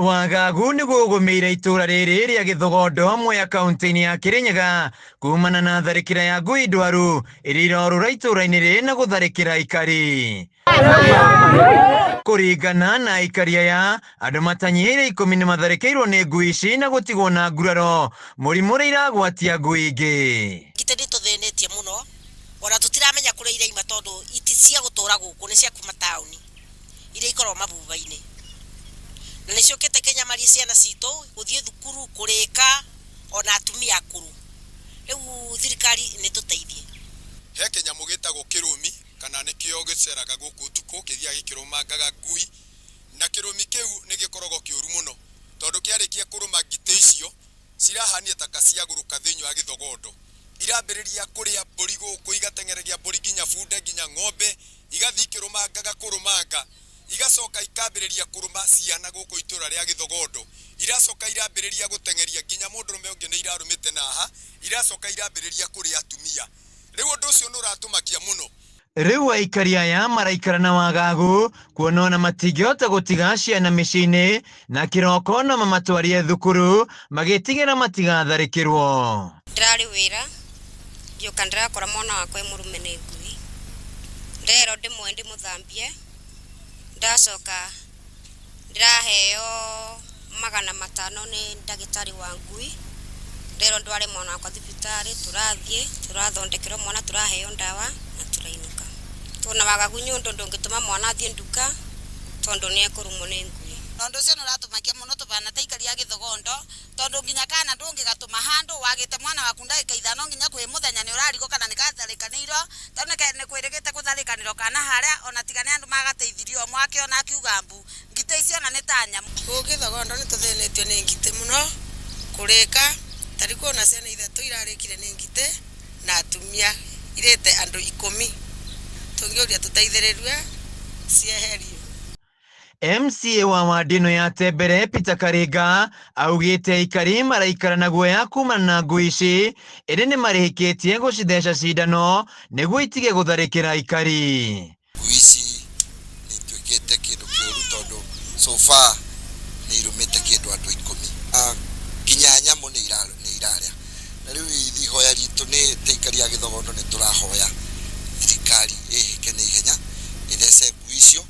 Wagagu nĩguo ũgũmĩire itũra rĩrĩ rĩa Gĩthogondo Mwea kaunti-inĩ ya Kĩrĩnyaga kumana na tharĩkĩra ya ngui ndwaru ĩrĩa irorũra itũra-inĩ rĩrĩ na gũtharĩkĩra aikari. Kũringana na aikari aya, andũ matanyihĩire ikũmi nĩ matharĩkĩirwo nĩ ngui ici na gũtigwo na nguraro, mũrimũ ũrĩa iragwatia ngui ingĩ. Ngitĩ nĩ itũthĩnĩtie mũno, ona tũtiramenya kũrĩa iraima tondũ iti cia gũtũra gũkũ nĩ cia kuma taũni. iria ikoragwo mabuba-inĩ. Na nĩ ciũkĩte ikanyamaria ciana citũ gũthiĩ thukuru, kũrĩka, ona atumia akũrũ. Rĩu thirikari nĩ ĩtũteithie. He kĩnyamũ gĩtagwo kĩrũmi kana nĩkĩo gĩceraga gũkũ ũtukũ kĩthiaga gĩkĩrũmangaga ngui, na kĩrũmi kĩu nĩ gĩkoragwo kĩũru mũno tondũ kĩarĩkia kũrũma ngitĩ icio cirahania ta ciagũrũka thĩinĩ wa gĩthogondo. Irambĩrĩria kũrĩa mbũri gũkũ, igateng'ereria mbũri nginya bunde, nginya ng'ombe, igathiĩ ikĩrũmangaga kũrũmanga, igacoka ikambĩrĩria kũrũma ciana gũkũ itũra rĩa Gĩthogondo. Iracoka irambĩrĩria gũteng'eria nginya mũndũrũme ũngĩ nĩ irarũmĩte naha, iracoka irambĩrĩria kũrĩa atumia. Rĩu ũndũ ũcio nĩ ũratũmakia mũno. Rĩu aikari aya maraikara na wagagu kuona ona matingĩhota gũtiga ciana mĩciĩ-inĩ na kĩroko no mamatwarie thukuru magĩtigĩra matigatharĩkĩrwo. Ndĩrarĩ wĩra ngĩũka ndĩrakora mwana wakwa e mũrũme nĩ ngui. Nderwo ndĩmuoe ndĩmũthambie, ndacoka Ndĩraheo 500 nĩ ndagĩtarĩ wa ngui, nderwo ndware mwana wakwa thibitarĩ, tũrathiĩ tũrathondekerwo mwana, tũraheo ndawa na tũrainũka. Twĩna wagagu nĩ ũndũ ndũngĩtũma mwana athiĩ nduka tondũ nĩ ekũrũmwo nĩ ngui. Na ũndũ ũcio nĩ ũratũmakia mũno tũbana ta aikari a Gĩthogondo, tondũ nginya kana ndũngĩgatũma handũ wagĩte mwana waku ndagĩka ithano nginya kwĩ mũthenya nĩ ũrarigwo kana nĩ gatharĩkanĩirwo, tondũ nĩ kwĩrĩgĩte gũtharĩkanĩrwo kana harĩa ona tiga nĩ andũ magateithirio ũmwe akĩona akiuga mbu, ngitĩ icio ona nĩ ta nyamũ. Gũkũ Gĩthogondo nĩ tũthĩnĩtio nĩ ngitĩ mũno kũrĩka, ta rĩu kwĩna ciana ithatũ irarĩkire nĩ ngitĩ na atumia irĩte andũ ikũmi, tũngĩũria tũteithĩrĩrio cieherio. MCA wa wadi ĩno ya Tembere Peter Karinga augĩte aikari maraikara na guoya kumana na ngui ici ĩndĩ nĩ marĩkĩtie gũcitheca cindano nĩguo itige gũtharĩkĩra aikari. Ngui ici nĩ ituĩkĩte kĩndũ kĩũru tondũ so far nĩ irũmĩte kĩndũ andũ ikũmi. Nginya nyamũ nĩ irarĩa. Na rĩu ihoya ritũ nĩ ta aikari a Gĩthogondo nĩ tũrahoya thirikari ĩhĩke na ihenya ĩthece ngui icio.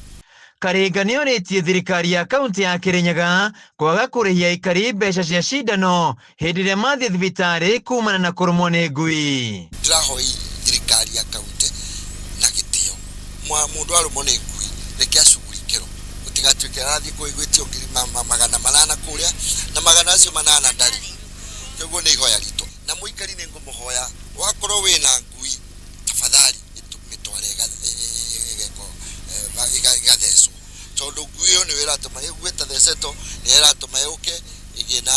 Karinga nĩorĩtie thirikari ya kaunti ya Kirinyaga kwaga kũrĩhia aikari mbeca cia cindano hĩndĩ ĩrĩa mathiĩ thibitarĩ kumana na kũrũmwo nĩ ngui. Ndĩrahoya thirikari ya kaunti na gĩtĩo, mũndũ arũmwo nĩ ngui reke acugurikĩrwo, gũtigatuĩke arathiĩ gwĩtio ngiri 800 kũrĩa na 800 ndarĩ. Koguo nĩ ihoya ritũ na mũikari nĩ ngũmũhoya wakorwo wĩna ngui tafadhali mĩtware ĩgekwo ĩgathecwo tondũ ngui ĩyo nĩyo ĩratũma ĩgue ĩtathecetwo nĩyo ĩratũma yũke ĩgĩe na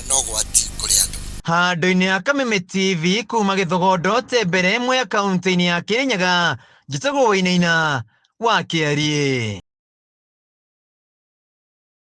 na ũgwati kũrĩ andũ. Handũ-inĩ ha Kameme TV kuma Gĩthogondo Tembere Mwea kaunti-inĩ ya Kĩrĩnyaga, njĩtagwo Wainaina wa Kĩariĩ.